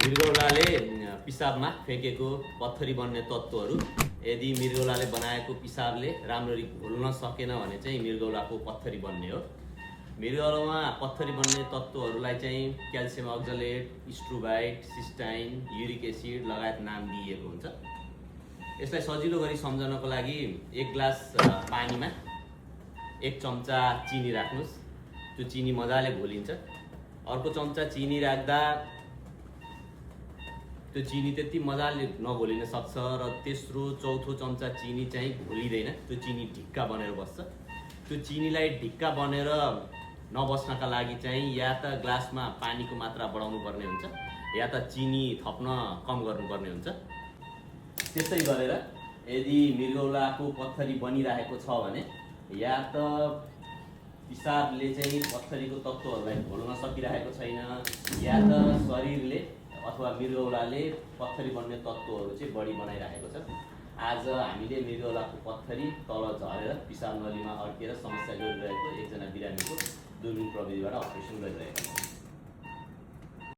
मृगौलाले पिसाबमा फेकेको पत्थरी बन्ने तत्त्वहरू यदि मृगौलाले बनाएको पिसाबले राम्ररी घोल्न सकेन भने चाहिँ मृगौलाको पत्थरी बन्ने हो। मृगौलामा पत्थरी बन्ने तत्त्वहरूलाई चाहिँ क्याल्सियम अक्जालेट, स्ट्रुबाइट, सिस्टाइन, युरिक एसिड लगायत नाम दिइएको हुन्छ। यसलाई सजिलो गरी सम्झनको लागि 1 ग्लास पानीमा 1 चम्चा चिनी राख्नुहोस्। त्यो चिनी मजाले घोलिन्छ। अर्को चम्चा चिनी राख्दा त्यो चिनी त्यति मजाले नघोलिन सक्छ र तेस्रो चौथो चम्चा चिनी चाहिँ घोलिँदैन, त्यो चिनी ढिक्का बनेर बस्छ। त्यो चिनीलाई ढिक्का बनेर नबस्नका लागि चाहिँ या त ग्लासमा पानीको मात्रा बढाउनु पर्ने हुन्छ या त चिनी थप्न कम गर्नुपर्ने हुन्छ। त्यसै गरेर यदि मृगौलाको पत्थरी बनिरहेको छ भने या त पिसाबले चाहिँ पत्थरीको तत्त्वहरूलाई घोल्न सकिरहेको छैन या त शरीरले अथवा मृगौलाले पत्थरी बन्ने तत्त्वहरू चाहिँ बढी बनाइरहेको छ। आज हामीले मृगौलाको पत्थरी तल झरेर पिसाब नलीमा अड्केर समस्या गरिरहेको एकजना बिरामीको दूरबीन प्रविधिबाट अपरेसन गरिरहेका छौँ।